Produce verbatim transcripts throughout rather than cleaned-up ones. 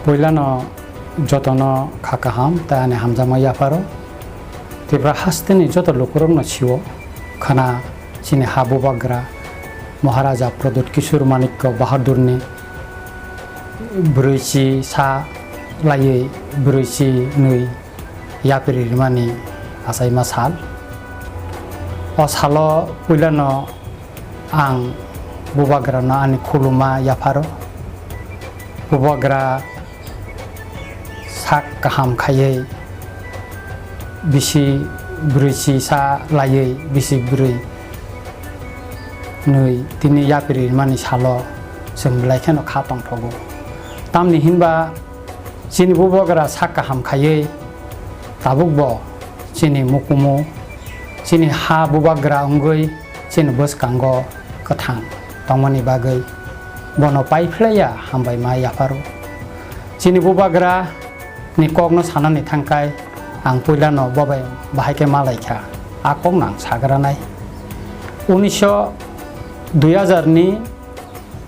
Puilano jotono kha kaham tei ani hamjakma yapharo. Tripura hasteni joto lukurokno sio khna chini ha bubagra Maharaja Pradyut Kishore Manikya Bahadurni brwichi sa laiwi brwichi nwi yapri rimani achaima sal. O salo puilano ang bubagrano ani khuluma yapharo. Bubagra sak kaham khaiwi bisi brwichi sa laiwi bisi brwi nwi tini yapri rimani salo chwng belai kheno kha tongthogo. Tamni hinba chini bubagra sak kaham khaiwi tabukbo chini mukumu, chini ha bubagra wngwi chini bwskango kwthang tongmani bagwi bono paiphlaiya hambai ma yapharo. Chini bubagra ni kokno sanani thangkai ang puilano bobai bahai khe malaikha, a kokno ang sagranai. Unisho dui hajar ni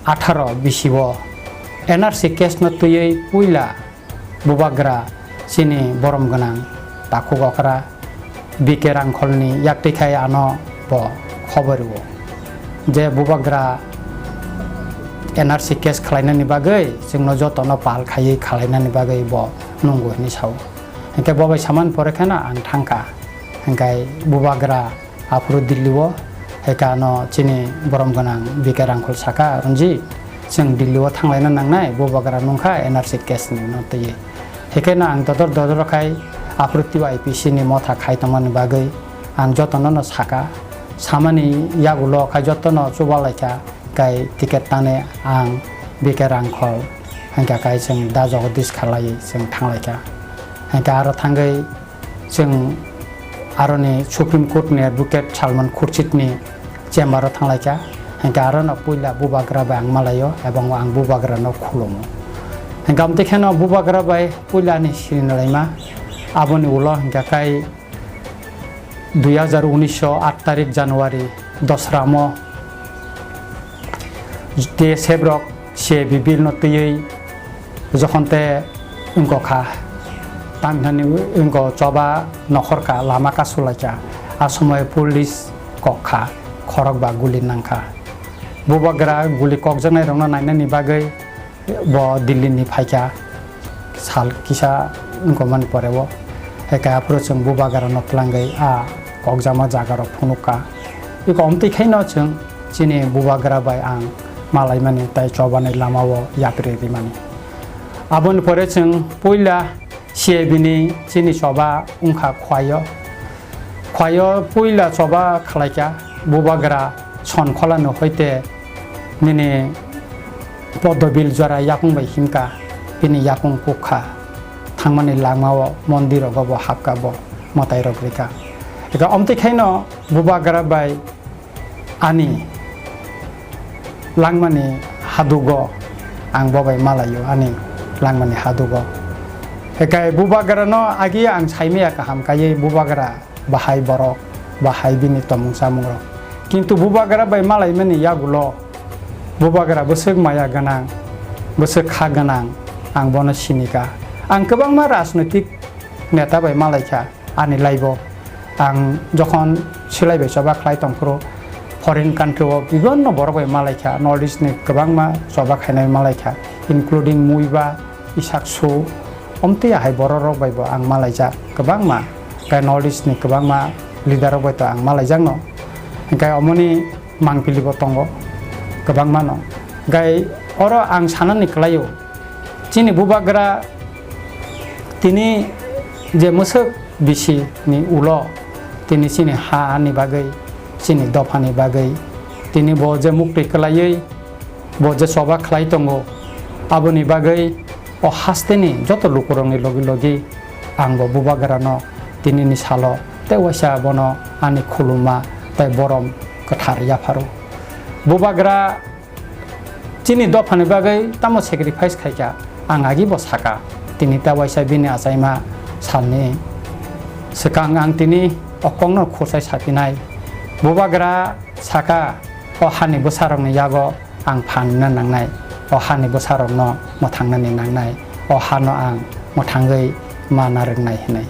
atharo bisio N R C case no twiwi puila bubagra chini borom gwnang takhuk okra B K Rangkholni yaktwi khai ano bo khobor rwo je bubagra N R C case khlainani bagwi chwngno jotono pal khaiwi khlainani bagwi bo nungo hinwi sao. Hinkhe bo bai samani pore kheno ang thangkha. Hinkhe bubagra aphuru Delhi o, hai khe ano chini borom gwnang B K Rangkhol saka, "Ranjit, chwng Delhi o thanglaina nangnai, bubagra nungkha N R C case ni no twiwi." Hai khe no ang dodor dodor khai aphuru T Y P C ni motha khai tongmani bagwi ang jotono no saka, samani yagulo khai jotono chuba laikha, kai ticket tangni ang B K Rangkhol, hai khe kai chwng da Jagadish khalaiwi chwng thanglaikha. Hai khe aro thangwi chwng aroni Supreme Court ni advocate Salman Khurshid ni chamber o thanglaikha, hinkhe arono puila bubagra bai ang malaio ebong ang bubagra no khulumo. Hinkhe amtwi kheno bubagra bai puila ni sini laima, aboni ulo hinkhe kai dui hajar unisho aat tarik January dosra mo T S F rok C A B bill no twiwi jokhon te wngkha, tamhinani wngkha choba nokhorkha lama kasulaikha, a somoy police kokkha, khorokba guli nangkha. Bubagra guli kokjaknai rokno nainani bagwi bo Delhi ni phaikha, sal kisa wngkha mani pore o. Hai khe aphuru chwng bubagra no twlangwi a kokjakma jaga rok phunukha. Iko omtwi khaino chwng chini bubagra bai ang malaimani tei chobani lama o yapri rimani. Aboni pore chwng puila C A B ni chini choba wngkha Khwaio. Khwaio puila choba khlaikha, bubagra Sonkholano hoite nini podobil jora yakung bai himkha, bini yakung kukha, thangmani langmao mondir rogo bo hapkha, bo mwtai rok rikha. Eka omtwi khaino bubagra bai ani langmani hadugo ang bo bai malaio, ani langmani hadugo. Ekai bubagra no agi ang saimaya kaham kaiwi bubagra bahai borok, bahai bini tomung chamung rok. Kintu bubagra bai malaimani yagulo bubagra bwswk maya gwnang, bwswk kha gwnang, ang bono sinika. Ang kwbangma rajnoitik neta bai malaikha. Ani life o ang jokhon silai bai choba khlai tongphuru, foreign country o bibinno borok bai malaikha, North East ni kwbangma choba khainai malaikha, including Muiba, Isaksu, omtwi ahai borok rok bai bo ang malaijak kwbangma, tei North East ni kwbangma leader rok bai to ang malaijakno, hinkhe omoni mangpili bo tongo kwbangma no. Gai oro ang sanani kwlaio, chini bubagra tini je mwswk bisi ni ulo tini chini ha ni bagwi, chini dopha ni bagwi, tini bo je muktwi kwlaiwi bo je choba khlai tongo, aboni bagwi o hasteni joto lukurokni logi logi ang bo bubagrano tinini salo tei waisa bono ani khuluma tei borom kwthar yapharo. Bubagra chini dophani bagwi tamo sacrifice khaikha, ang agi bo saka. Tini ta waisa bini achaima salni swkang ang tini o kokno khurchai sapinai. Bubagra saka, o hani bwsarokni yago ang phan wngna nangnai, o hani bwsarokno mwthangnani nangnai, o hano ang mwthangwi ma narwknai hwnwi.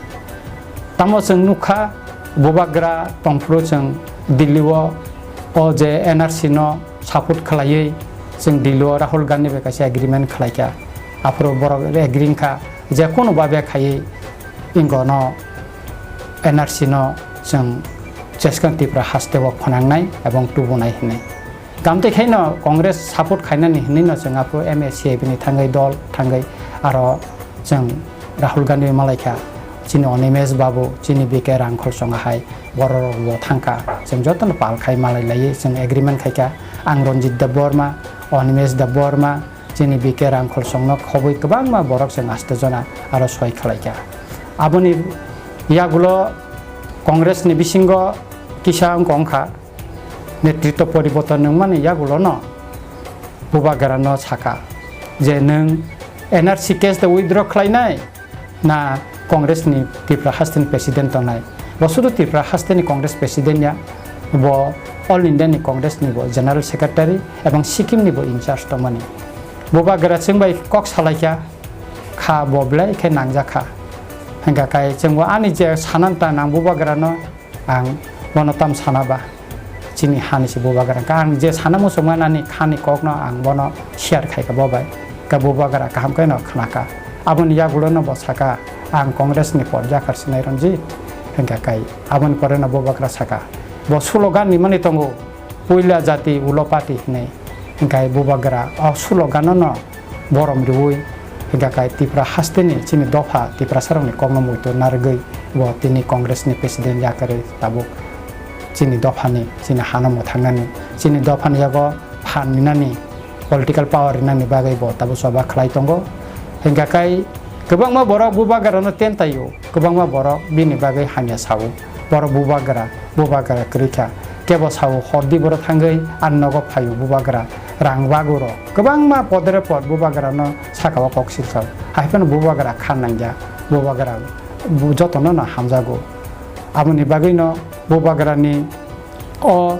Tamo chwng nukha, bubagra tongphuru chwng Delhi o, o je N R C no support khlaiwi chwng Delhi o Rahul Gandhi bai kaisa agreement khlaikha. Aphuru borok agree wngkha je kunu babe khaiwi ingono N R C no chwng cheskang Tripura haste o phwnangnai ebong tubunai hwnwi. Gamtwi khaino Congress support khainani hwnwi no chwng aphuru M A C I B ni thangwi dol thangwi aro chwng Rahul Gandhi malaikha, chini Animesh Babu, chini B K Rangkhol songa hai borok rok bo thangkha. Chwng jotono pal khai malai laiwi chwng agreement khaikha. Ang Ranjit Debbarma, Animesh Debbarma, chini B K Rangkhol songno khobwi kwbangma borok chwng aste jona aro soi khlaikha. Aboni yagulo Congress ni bisingo kisa wngkha wngkha, netritwa poriborton wngmani yagulono bubagrano sakha je nwng N R C case de withdraw khlainai na Congress ni Tripura haste ni president tongnai. Bo sudu Tripura haste ni Congress president ya, bo All India ni Congress ni bo general secretary ebong Sikkim ni bo in charge tongmani. Bubagra chwng bai kok salaikha, kha bo belai khe nangjakha. Hingkha kai chwngbo ani je sananta nang bubagrano ang bono tam sana ba, chini hani se bubagra. Ka ang je sana muchungma nani khani kokno ang bono share khaikha bo bai. Ka bubagra kaham khe no khnakha. Aboni yagulo no bo saka, "Ang Congress ni por jakar sinai Ranjit." Hingkha kai aboni pore no bubagra saka, bo slogan ni mani tongo, "Puila jati ulo party," hinwi. Hingkha bubagra o slogan no borom riui, hingkha kai Tripura haste ni chini dopha Tiprasa rok ni kokno muitu narwgwi bo tini Congress ni president yakarwi tabuk chini dopha ni, chini hano mwthangnani, chini dopha ni yago phan rinani, political power rinani bagwi bo tabuk choba khlai tongo. Hingkha kai kwbangma borok bubagra no ten taio. Kwbangma borok bini bagwi hamya sao. Borok bubagra, bubagra kwrwi kha. Kebo sao, "Hordi borok thangwi ani nogo phaio bubagra, rang baguro." Kwbangma podre pod bubagrano saka o kok silsa. Hai phano bubagra kha nangya, bubagra bu-, jotono no hamjago. Aboni bagwino bubagrani o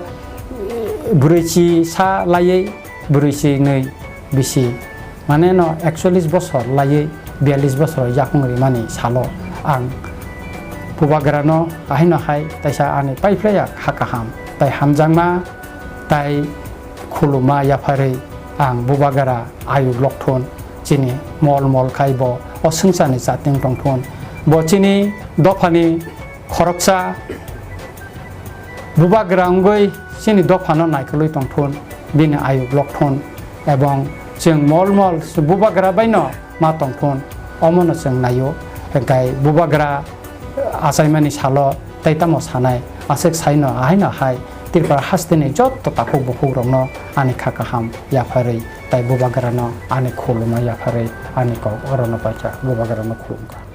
bwrwi chi sa laiwi bwrwi chi nwi bisi, mane no ekchollis bosor laiwi biyallis bosor yakung rimani salo ang bubagrano ahino hai taisa ani paiphlaiya kha kaham tai hamjakma tai khuluma yapharwi ang bubagra ayuk lokthun chini mol mol khai bo o swngcharni chating tongthun bo chini dophani khoroksa bubagra wngwi chini dophano naikolwi tongthun, bini ayuk lokthun, ebong chwng mol mol bubagra baino ma tongthun, omono chwng naio. Hingkhai bubagra achaimani salo tei tamo sanai, aswk saino ahaino hai Tripura hasteni jotto takhuk bukhukrokno ani kha kaham yapharwi tei bubagrano ani khuluma yapharwi ani kok orono paikha, bubagrano khulumkha.